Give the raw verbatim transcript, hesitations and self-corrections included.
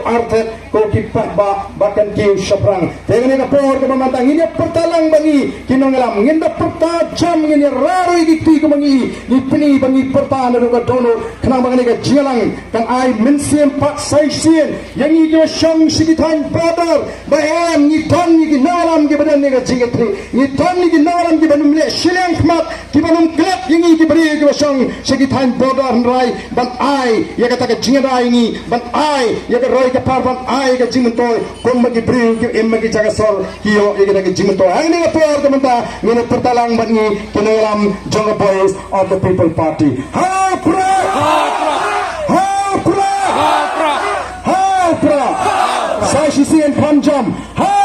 arthet ko ki paidbah ba kan kiew shaphrang. Te kane ka por kaba mynta ngin ïa pyrta lang ba ngi ki nongïalam ngin da pyrta jam, ngin ïa rah ruh ïa ki kti kaba ngi ngi pyni ba ngi pyrta naduh ka dohnud, khnang ba kane ka jingïalang kan ai mynsiem pat sa shisien ïa ngi kiba shong sha ki thaiñ border. Ba em ngi don ngi ki nongïalam kiba don ïa ka jingkyrkhu, ngi don ngi ki nongïalam kiba nym leh shiliang khmat, kiba nym klet ïa ngi ki briew kiba shong sha ki thaiñ border, hynrei ban ai ïa kata ka jingïada ïa ngi, ban ai ïa ka roi ka par, ban ai ïa ka jingmyntoi. Kumba ki briew ki im ha ki jaka sor ki ïoh ïa kata ka jingmyntoi. Hangne ha por ka mynta ngin ïa pyrta lang bad ngi ki nongïalam jong ka Voice of the People Party. Ha u Prah! Ha u Prah! Ha u Prah! Sa shisien kham jam. Ha